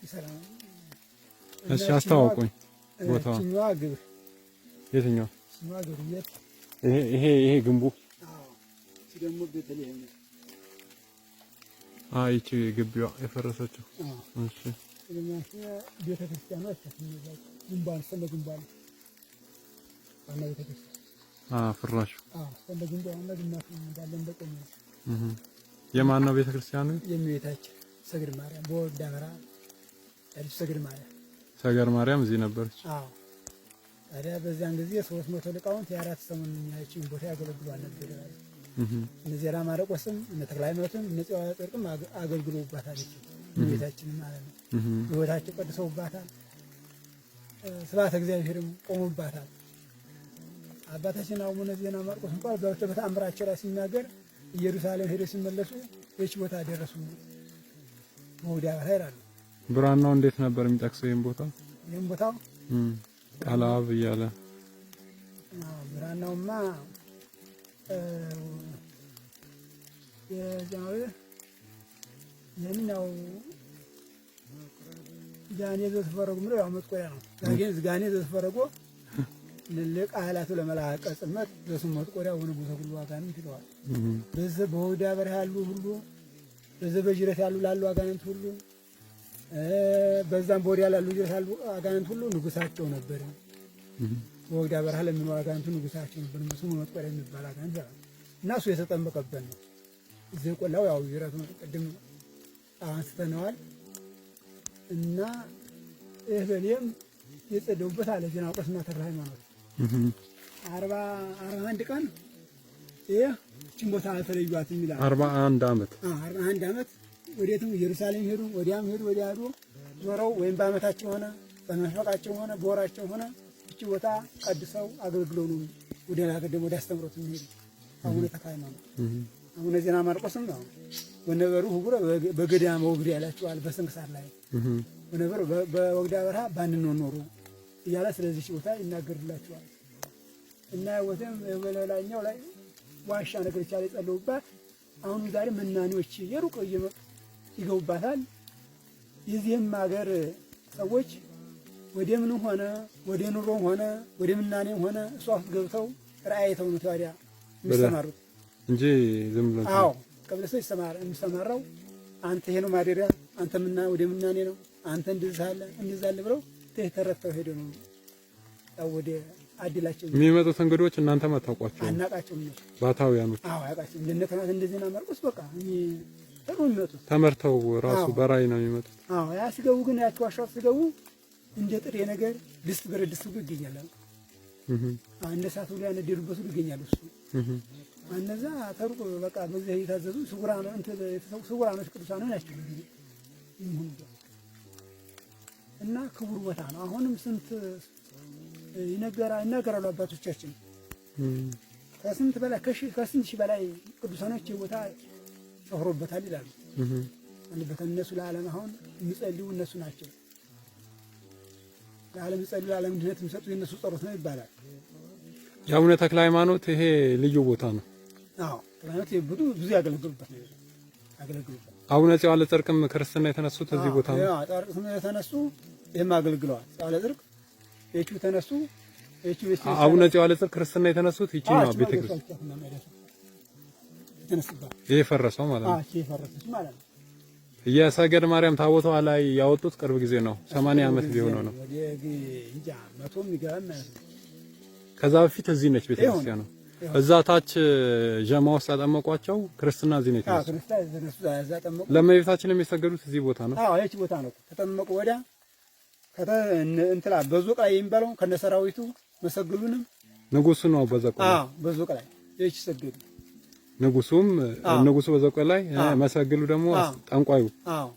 ይሰራል። እሺ አስተዋውቁኝ። ቦታው ይችኛዋ ግብር የትኛው? ይችኛዋ ግብር ይሄ ግንቡ። አዎ። እቺ ደግሞ ቤተልሔም ነው። አይ ይቺ ግቢዋ የፈረሰችው። እሺ ቤተ ክርስቲያኗ ግንቧን ስለ ግንቧ ነው ዋና ቤተ ክርስቲያን። ፍራሹ። አዎ ስለ ግንቧ ዋና ግማሹ እንዳለ እንደቆመ ነው። የማን ነው ቤተ ክርስቲያኑ? የእመቤታችን ሰግድ ማርያም በወልደ አበራ ያለች ሰግድ ማርያም። ሰገር ማርያም እዚህ ነበረች። አዎ ታዲያ በዚያን ጊዜ 300 ሊቃውንት የአራት ሰሙን ያቺን ቦታ ያገለግሏል ነበር ይላል። እነ ዜና ማርቆስም እነ ተክለ ሃይማኖትም እነ ጽዋ ጽድቅም አገልግሎባታል። እመቤታችን ማለት ነው። ሕይወታቸው ቀድሰውባታል። ስብሐተ እግዚአብሔርም ቆሙባታል። አባታችን አቡነ ዜና ማርቆስ እንኳን በተአምራቸው ላይ ሲናገር ኢየሩሳሌም ሄደው ሲመለሱ ይህች ቦታ ደረሱ መውዲያ ቦታ ይላሉ። ብራናው እንዴት ነበር የሚጠቅሰው ይሄን ቦታ? ይሄን ቦታ ቃላብ እያለ ብራናውማ ይህንን ያው ጋኔ ዘተፈረጉ ምለው ያው መጥቆሪያ ነው። ጋኔ ዘተፈረጎ ለቃላቱ ለመላቀ ጽመት ዘስሙ መጥቆሪያ ወንጉሰ ሁሉ አጋንንት ይለዋል። በዚህ በወዳ በረሃ ያሉ ሁሉ በዚህ በጅረት ያሉ ላሉ አጋንንት ሁሉ በዛም በወዲያ ላሉ ጅረት ያሉ አጋንንት ሁሉ ንጉሳቸው ነበር። በወግዳ በረሃ ለሚኖሩ አጋንንቱ ንጉሳቸው ነበር። ስሙ መጥቆሪያ የሚባል አጋንንት እና እሱ የተጠመቀበት ነው። እዚህ ቆላው ያው ጅረቱ ቅድም አንስተነዋል። እና ይህ በሌም የጸደቡበት አለ ዜና ማርቆስና ተክለ ሃይማኖት 41 ቀን ይህ ይህችን ቦታ አልተለዩአትም ይላል። 41 ዓመት 41 ዓመት ወዴትም ኢየሩሳሌም ሄዱ፣ ወዲያም ሄዱ፣ ወዲያ ሄዱ ዞረው ወይም በዓመታቸው ሆነ በመንፈቃቸው ሆነ በወራቸው ሆነ እቺ ቦታ ቀድሰው አገልግለው ነው ወደ ደግሞ ወደ አስተምሮት የሚሄዱ አቡነ ተክለ ሃይማኖት አቡነ ዜና ማርቆስም ነው። ወነበሩ ህቡረ በገዳመ ወግድ ያላቸዋል በስንክሳር ላይ ወነበሩ በወግዳ በረሃ ባንኖር ኖሮ እያለ ስለዚህ ቦታ ይናገርላቸዋል። እና ወተም በሌላኛው ላይ ዋሻ ነገር ይቻለ የጸለዩባት አሁንም ዛሬ መናኔዎች የሩቅ እየመጡ ይገቡባታል። የዚህም ሀገር ሰዎች ወደ ምንም ሆነ ወደ ኑሮም ሆነ ወደ ምናኔም ሆነ እሷ ውስጥ ገብተው ራእይ አይተው ነው ታዲያ የሚሰማሩት እንጂ ዝም ብሎ አዎ ቀብለ ሰው ይሰማራ የሚሰማራው አንተ ይሄ ነው ማደሪያ፣ አንተ ምና ወደ ምናኔ ነው፣ አንተ እንደዚህ አለ እንደዚህ አለ ብለው ተረተው ሄደው ነው ያው ወደ አድላቸው የሚመጡት እንግዶች እናንተም አታውቋቸው? አናውቃቸውም። እነሱ ባታውያኖች። አዎ አያውቃቸውም። እንደነ ከናት እንደዚህ ና ማርቆስ በቃ ጥሩ የሚመጡት ተመርተው ራሱ በራእይ ነው የሚመጡት። አዎ ያ ሲገቡ ግን ያቸው ዋሻው ሲገቡ እንደ ጥሬ ነገር ድስት ብረት ድስት ሁሉ ይገኛል። እንደ እሳት ሁሉ ያነደዱበት ሁሉ ይገኛል። እሱ እነዛ ተሩቅ በቃ በዚህ የታዘዙ ስውራኖች ቅዱሳን ናቸው እና ክቡር ቦታ ነው። አሁንም ስንት ይናገራሉ አባቶቻችን። ከስንት በላይ ከስንት ሺህ በላይ ቅዱሳኖች ቦታ ሰፍሮበታል ይላሉ። አንበታል እነሱ ለዓለም አሁን የሚጸልዩ እነሱ ናቸው። ለዓለም የሚጸልዩ ለዓለም ድነት የሚሰጡ የእነሱ ጸሎት ነው ይባላል። የአቡነ ተክለ ሃይማኖት ይሄ ልዩ ቦታ ነው። አዎ ተክለ ሃይማኖት ብዙ ብዙ ያገለግሉበት ነው ያገለግሉበት። አቡነ ጽዋለ ጽድቅም ክርስትና የተነሱት እዚህ ቦታ ነው። አዎ ጽድቅ የተነሱ ይሄም አገልግለዋል። ጽዋለ ጽድቅ ይህቹ ተነሱ። አቡነ ጽዋለ ጽድቅ ክርስትና የተነሱት ይቺ ነው ቤተክርስቲያን ይሄ ፈረሰው ማለት ነው። አዎ ይሄ ፈረሰች ማለት ነው። የሰገድ ማርያም ታቦቷ ላይ ያወጡት ቅርብ ጊዜ ነው። 80 ዓመት ቢሆነው ነው። ከዛ በፊት እዚህ ነች ቤተክርስቲያኑ። እዛ ታች ጀማ ውስጥ ያጠመቋቸው ክርስትና እዚህ ነው የተነሱት። ለእመቤታችን የሚሰገዱት እዚህ ቦታ ነው። አዎ ይህች ቦታ ነው። ተጠመቁ ወዲያ እንትና በዞቅ ላይ የሚባለው ከነሰራዊቱ መሰግሉንም ንጉሱ ነው። በዘቆ አዎ በዞቅ ላይ ይህች ሰገዱ። ንጉሱም ንጉሱ በዘቆ ላይ መሰግሉ ደግሞ ጠንቋዩ አዎ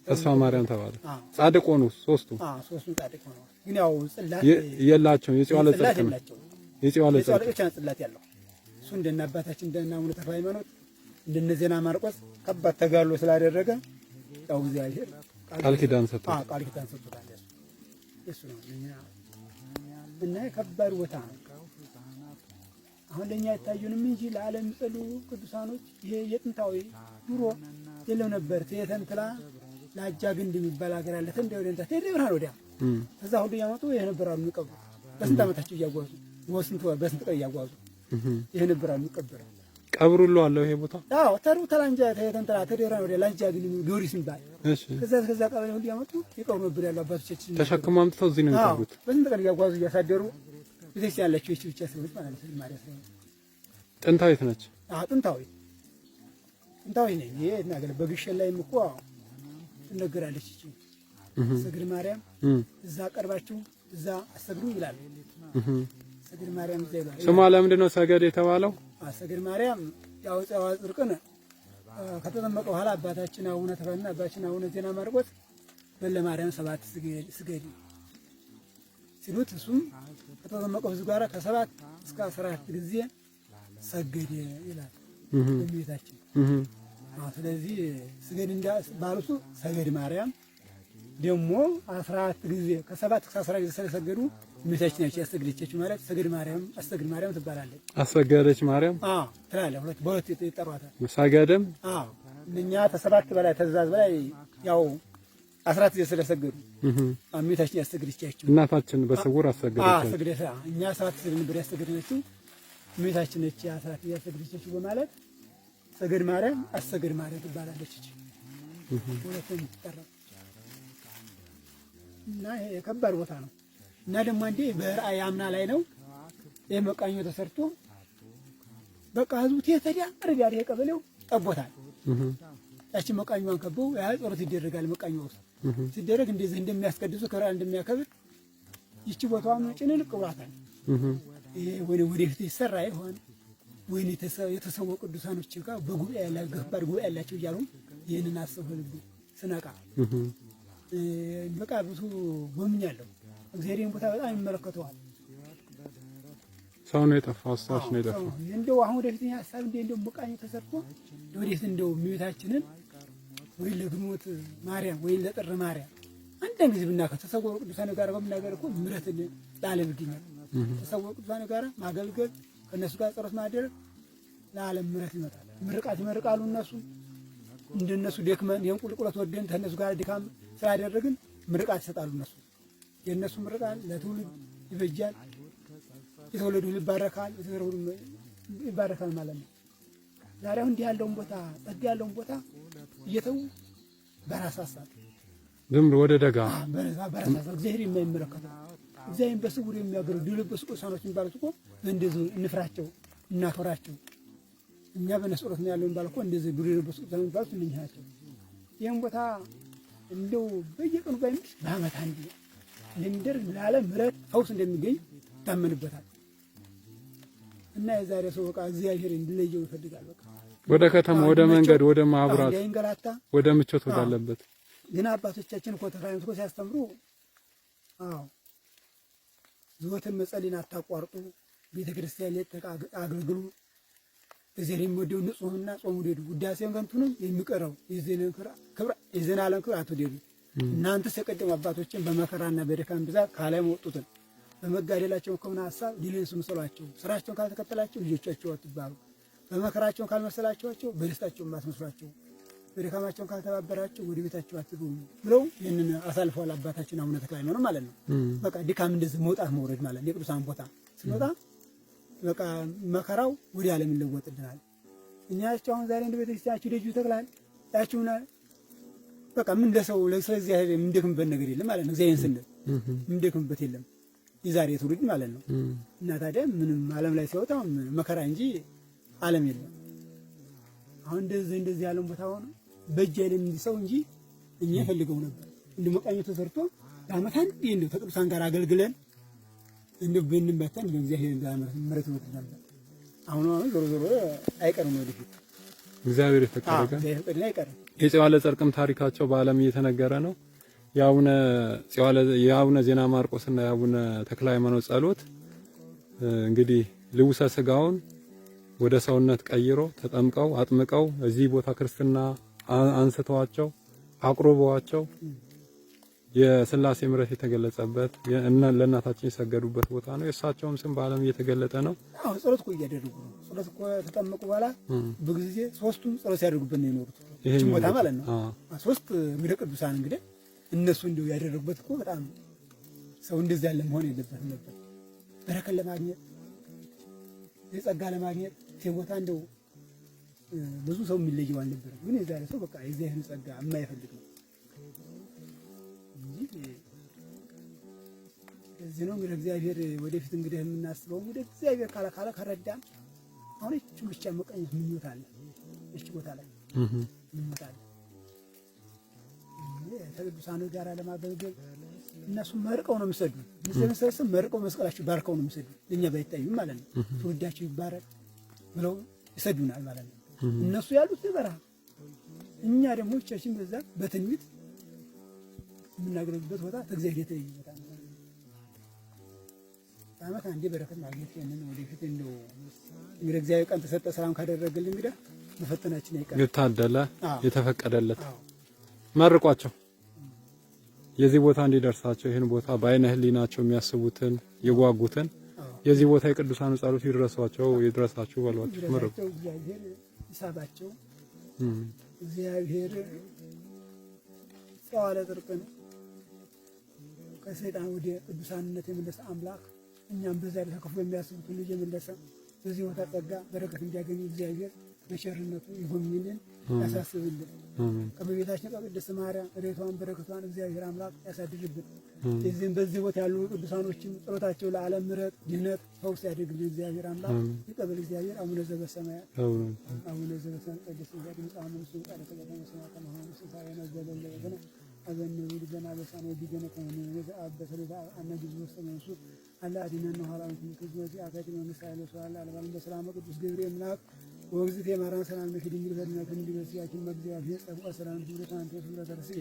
ተስፋ ማርያም ተባለ። ጻድቅ ሆኑ ሶስቱ። አዎ ሶስቱ ጻድቅ ሆኑ። ግን ያው ጽላት የላቸውም። የጽዋለ ጽድቅ ነው። የጽዋለ ጽድቅ ብቻ ጽላት ያለው እሱ እንደነ አባታችን እንደነ አቡነ ተክለ ሃይማኖት እንደነ ዜና ማርቆስ ከባድ ተጋድሎ ስላደረገ ያው እግዚአብሔር ቃል ኪዳን ሰጥቶታል። አዎ ቃል ኪዳን ሰጥቶታል። እሱ ነው እና ከባድ ቦታ ነው። አሁን ለእኛ አይታዩንም እንጂ ለዓለም የሚጸልዩ ቅዱሳኖች ይሄ የጥንታዊ ድሮ የለም ነበር። የተንትላ ላጃ ግንድ የሚባል ሀገር አለ። ተንደ ወደ እንታ ተደ ብርሃን ወዲያ እዛ ሁሉ እያመጡ ይሄ ነበር አሉ የሚቀብሩት። በስንት ዓመታቸው እያጓዙ ወስንት ወር በስንት ቀን እያጓዙ ይሄ ነበር አሉ የሚቀበረው። ቀብሩ ሁሉ አለው ይሄ ቦታ። አዎ ተሩ ተላንጃ ተንተራ ተደራ ወዲያ ላንጃ ግንድ ጊዮርጊስ የሚባል እሺ፣ ከዛ ከዛ ቀበሌ ሁሉ እያመጡ ይቀብሩ ነበር ያሉ አባቶቻችን። ተሸክመው አምጥተው እዚህ ነው የሚቀብሩት። በስንት ቀን እያጓዙ እያሳደሩ ቤተክርስቲያን ያለችው ይህች ብቻ ስለሆነች ማለት ነው። ማርያም ስለሆነች ጥንታዊት ነች። አዎ ጥንታዊ ጥንታዊ ነኝ። ይሄ ነገር በግሸን ላይም እኮ ትነገራለች። እቺ ሰግድ ማርያም እዛ ቀርባችሁ እዛ አሰግዱ ይላል። ሰግድ ማርያም እዛ ይላል። ስሟ ለምንድን ነው ሰገድ የተባለው? ሰግድ ማርያም ያው ጸዋ ጽርቅን ከተጠመቀ በኋላ አባታችን አቡነ ተፈና አባታችን አቡነ ዜና ማርቆስ በለ ማርያም ሰባት ስገድ ሲሉት እሱም ከተጠመቀው ሕዝብ ጋር ከ7 እስከ 14 ጊዜ ሰገደ ይላል እመቤታችን። ስለዚህ ስገድ እንዳ ባሉቱ ሰገድ ማርያም ደግሞ 14 ጊዜ ከ7 እስከ 14 ጊዜ ስለሰገዱ እመቤታችን ያቺ ያሰገደቻቸው ማለት ሰገድ ማርያም አሰግድ ማርያም ትባላለች። አሰገደች ማርያም አዎ ትላለች። ሁለት በሁለት ይጠሯታል። ሰገደም አዎ እኛ ተሰባት በላይ ተዛዝ በላይ ያው 14 ጊዜ ስለሰገዱ እመቤታችን ያሰገደቻቸው እናታችን በስውር አሰገደቻቸው። አሰገደች። እኛ 7 ስል ነበር ያሰገደችው እመቤታችን ነች 14 ጊዜ ያሰገደቻቸው በማለት ሰገድ ማርያም አሰገድ ማርያም ትባላለች። እቺ ሁለቱም የምትጠራው እና ይሄ የከባድ ቦታ ነው። እና ደግሞ አንዴ በራእይ አምና ላይ ነው ይሄ መቃኞ ተሰርቶ በቃ ህዝቡ ተተዲያ አረቢያ ይሄ ቀበሌው ጠቦታል። ያቺ መቃኞዋን ከበው ያ ጸሎት ይደረጋል። መቃኞ ውስጥ ሲደረግ እንደዚህ እንደሚያስቀድሱ ክብራ እንደሚያከብር ይቺ ቦታዋን ጭንንቅ ብሏታል። ይሄ ወይ ወደፊት ይሰራ ይሆን ወይ የተሰዉ ቅዱሳኖች ጋር በጉባኤ ያላ ገባር ጉባኤ ያላቸው እያሉ ይህንን አስበው ልቡ ስነቃ በቃ ብዙ ጎብኛለሁ። እግዚአብሔርን ቦታ በጣም ይመለከተዋል። ሰው ነው የጠፋው፣ አስታዋሽ ነው የጠፋው። እንደው አሁን ወደፊት ሀሳብ እንደ እንደው መቃኞ ተሰርቶ ወደፊት እንደው እመቤታችንን ወይ ለግንቦት ማርያም ወይ ለጥር ማርያም አንዳንድ ጊዜ ብናከ ተሰወሩ ቅዱሳን ጋር በምናገር እኮ ምሕረት ለዓለም ይገኛል። ተሰወሩ ቅዱሳን ጋር ማገልገል ከእነሱ ጋር ጸሎት ማድረግ ለዓለም ምሕረት ይመጣል። ምርቃት ይመርቃሉ እነሱ እንደነሱ ደክመን ይህን ቁልቁለት ወደን ከእነሱ ጋር ድካም ስላደረግን ምርቃት ይሰጣሉ እነሱ። የእነሱ ምርቃት ለትውልድ ይበጃል። የተወለዱ ይባረካል፣ የተዘሩ ይባረካል ማለት ነው። ዛሬ አሁን እንዲህ ያለውን ቦታ ጸጋ ያለውን ቦታ እየተዉ በራስ ሀሳብ ዝም ብሎ ወደ ደጋ በራስ ሀሳብ እግዚአብሔር የማይመለከተው እግዚአብሔር በስውር የሚያገለግሉ የለበሱ ቅዱሳኖች የሚባሉት እኮ እንደዚህ እንፍራቸው፣ እናክብራቸው። እኛ በነሱ ጸሎት ነው ያለው የሚባለው እኮ እንደዚህ ዱር የለበሱ ቅዱሳን የሚባሉት እነኚህ ናቸው። ይህን ቦታ እንደው በየቀኑ ባይመሽ በዓመት አንዴ እንደሚደርግ ለዓለም ምሕረት ፈውስ እንደሚገኝ ይታመንበታል። እና የዛሬ ሰው በቃ እግዚአብሔር እንዲለየው ይፈልጋል። በቃ ወደ ከተማ፣ ወደ መንገድ፣ ወደ ማብራት፣ ወደ ምቾት ወዳለበት ግን አባቶቻችን እኮ ተክለ ሃይማኖት እኮ ሲያስተምሩ አዎ ዘወትር መጸለይን አታቋርጡ፣ ቤተ ክርስቲያን ላይ አገልግሉ፣ እግዚአብሔር የሚወደው ንጹሕና ጾም ውደዱ፣ ውዳሴን ከንቱ ነው የሚቀረው የዘላለም ክብር አትውደዱ። እናንተስ የቀደሙ አባቶችን በመከራና በድካም ብዛት ከዓለም ወጡትን በመጋደላቸው ከሆነ ሀሳብ ሊለንሱ ምሰሏቸው። ስራቸውን ካልተከተላቸው ልጆቻቸው አትባሉ። በመከራቸውን ካልመሰላቸዋቸው በደስታቸው አትመስሏቸው። በድካማቸውን ካልተባበራቸው ወደ ቤታቸው አትገቡ ብለው ይህንን አሳልፈዋል አባታችን አቡነ ተክለ ሃይማኖት ማለት ነው። በቃ ድካም እንደዚህ መውጣት መውረድ ማለት ነው። የቅዱሳን ቦታ ስንወጣ በቃ መከራው ወደ ዓለም ይለወጥልናል። እኛ ያቸው አሁን ዛሬ እንደ ቤተክርስቲያናችሁ ደጁ ተክላል ያችሁና በቃ ምን ለሰው ስለዚህ የምንደክምበት ነገር የለም ማለት ነው። እግዚአብሔርን ስንል የምንደክምበት የለም የዛሬ ትውልድ ማለት ነው። እና ታዲያ ምንም ዓለም ላይ ሲወጣ መከራ እንጂ ዓለም የለም። አሁን እንደዚህ እንደዚህ ያለን ቦታ ሆኖ በእጅ አይደለም እንጂ ሰው እንጂ እኛ ፈልገው ነበር እንደ መቃኞ ተሰርቶ በዓመት አንዴ እንደው ከቅዱሳን ጋር አገልግለን እንደው ብንበተን እንደው እግዚአብሔር ምሕረት ይወርድ ነበር። አሁን አሁን ዞሮ ዞሮ አይቀርም ወደፊት እግዚአብሔር የፈቀደ እግዚአብሔር አይቀርም። የጽዋለ ጽድቅም ታሪካቸው በዓለም እየተነገረ ነው። የአቡነ ጽዋለ የአቡነ ዜና ማርቆስና የአቡነ ተክለ ሃይማኖት ጸሎት እንግዲህ ልውሰ ስጋውን ወደ ሰውነት ቀይሮ ተጠምቀው አጥምቀው እዚህ ቦታ ክርስትና አንስተዋቸው አቁርበዋቸው የስላሴ ምሕረት የተገለጸበት ለእናታችን የሰገዱበት ቦታ ነው። የእሳቸውም ስም በዓለም እየተገለጠ ነው። አዎ ጸሎት እኮ እያደረጉ ነው። ጸሎት እኮ ተጠመቁ በኋላ በጊዜ ሶስቱም ጸሎት ሲያደርጉበት ነው የኖሩት። ይሄን ቦታ ማለት ነው። ሶስት እንግዲህ ቅዱሳን እንግዲህ እነሱ እንደው ያደረጉበት እኮ በጣም ሰው እንደዚህ ያለ መሆን የለበትም ነበር። በረከት ለማግኘት የጸጋ ለማግኘት ቦታ እንደው ብዙ ሰው የሚለየው አልነበረም። ግን የዛሬ ሰው በቃ የዚህን ጸጋ የማይፈልግ ነው እንጂ እዚህ ነው እንግዲህ እግዚአብሔር ወደፊት እንግዲህ የምናስበው እንግዲህ እግዚአብሔር ካለ ካለ ከረዳን አሁን እቺ ብቻ መቀኘት ምኞት አለ። እቺ ቦታ ላይ ምኞት አለ ከቅዱሳኑ ጋር ለማገልገል እነሱ መርቀው ነው የሚሰዱ። ምስለሰስም መርቀው መስቀላቸው ባርከው ነው የሚሰዱ። ለእኛ ባይታዩም ማለት ነው። ትውልዳቸው ይባረክ ብለው ይሰዱናል ማለት ነው። እነሱ ያሉት በረሃ፣ እኛ ደግሞ ቸርችን በዛ በትንቢት የምናገለግልበት ቦታ ከእግዚአብሔር የተለየ ቦታ ነው። በዓመት አንዴ በረከት ማግኘት ያንን ወደፊት እንደው እንግዲህ እግዚአብሔር ቀን ተሰጠ ሰላም ካደረገልን እንግዲህ መፈተናችን አይቀርም። የታደለ የተፈቀደለት መርቋቸው የዚህ ቦታ እንዲደርሳቸው ይህን ቦታ በአይነ ህሊናቸው የሚያስቡትን የጓጉትን የዚህ ቦታ የቅዱሳኑ ጸሎት ይድረሷቸው ይድረሳችሁ በሏቸው። መርቁ። እግዚአብሔር ይሳባቸው። እግዚአብሔር ጸዋለ ጽድቅን ከሰይጣን ወደ ቅዱሳንነት የመለሰ አምላክ እኛም በዛ ተከፍሎ የሚያስቡትን ልጅ የመለሰ በዚህ ቦታ ጸጋ በረከት እንዲያገኙ እግዚአብሔር በቸርነቱ ይጎብኝልን፣ ያሳስብልን። ከእመቤታችን ከቅድስት ማርያም ረድኤቷን በረከቷን እግዚአብሔር አምላክ ያሳድርብን። የዚህም በዚህ ቦታ ያሉ ቅዱሳኖችም ጸሎታቸው ለዓለም ምሕረት፣ ድኅነት፣ ፈውስ ያድርግልን። እግዚአብሔር አምላክ ይቀበል። እግዚአብሔር አቡነ ዘበሰማያት አቡነ ዘበሰማያት ቅድስት ቅዱስ ገብርኤል መልአክ ወግዝእትየ ማርያም ሰላም ለኪ ድንግል በድናኪ ድንግል በሥጋኪ መግዚአብሔር ጸብሖ ሰላም ለኪ ብሩካን ፍረ ተርስኤ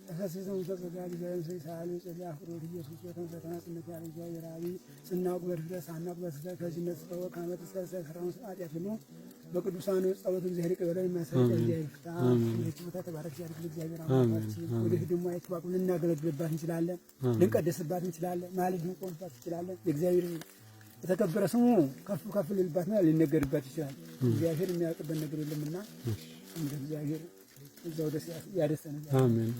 ተፈስሰው ተጸጋ እግዚአብሔር ሳይሳሉ ጽላ ፍሮት ኢየሱስ ወተንሰተና ጽነት ያለ እግዚአብሔር አብ ስናውቅ በድፍረት ሳናውቅ በስህተት ከዚህነት ስጠወቅ ከዓመት እስከ ሰራውን ኃጢአት ሁሉ በቅዱሳኑ ጸሎት እግዚአብሔር ይቅበለን። የሚያሰርቅ እግዚአብሔር ይፍታ። ይህች ቦታ ተባረክ ያድርግ እግዚአብሔር አምላካችን። ወደፊት ደግሞ አይተዋቅም ልናገለግልባት እንችላለን፣ ልንቀደስባት እንችላለን፣ ማለት ልንቆምባት እንችላለን። የእግዚአብሔር የተከበረ ስሙ ከፍ ከፍ ሊልባትና ሊነገርባት ይችላል። እግዚአብሔር የሚያውቅበት ነገር የለምና እንደ እግዚአብሔር እዛው ደስ ያደሰን። አሜን።